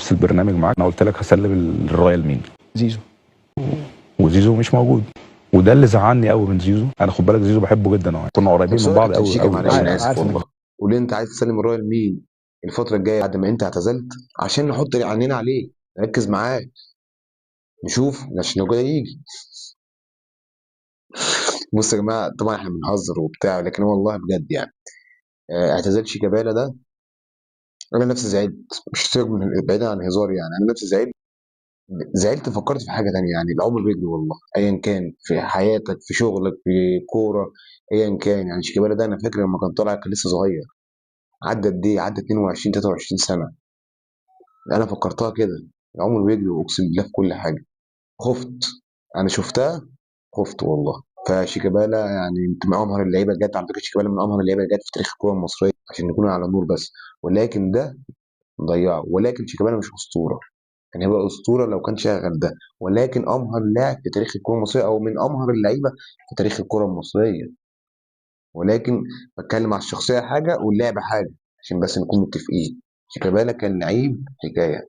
نفس البرنامج معاك، انا قلت لك هسلم الراية لمين؟ زيزو. وزيزو مش موجود، وده اللي زعلني قوي من زيزو. انا خد بالك زيزو بحبه جدا، اهو كنا طب قريبين من سؤال بعض كابتن قوي شيكا، قوي. معلش انا عارف اسف عارف انك والله، قول لي انت عايز تسلم الراية لمين الفترة الجاية بعد ما انت اعتزلت، عشان نحط عينينا عليه، نركز معاه، نشوف عشان لو جاي يجي. بص يا جماعة، طبعا احنا بنهزر وبتاع، لكن والله بجد يعني اعتزال شيكابالا ده انا نفسي زعلت، مش سيبك من بعيدا عن هزار يعني، انا نفسي زعلت، زعلت فكرت في حاجة تانية يعني. العمر بيجري والله، ايا كان في حياتك، في شغلك، في كورة، ايا كان يعني. شيكابالا ده انا فاكر لما كان طالع كان لسه صغير، عدى قد ايه؟ عدى 22 23 سنة. انا فكرتها كده، العمر بيجري واقسم بالله في كل حاجة. خفت، انا شفتها خفت والله. فشيكابالا يعني انت من امهر اللعيبة جت على فكرة، شيكابالا من امهر اللعيبة جت في تاريخ الكورة المصرية عشان نكون على النور بس، ولكن ده ضيعه. ولكن شيكابالا مش اسطورة، كان هيبقى اسطورة لو كان شغل ده، ولكن امهر لاعب في تاريخ الكورة المصرية او من امهر اللعيبة في تاريخ الكورة المصرية. ولكن بتكلم على الشخصية حاجة واللعب حاجة، عشان بس نكون متفقين. شيكابالا كان لعيب حكاية.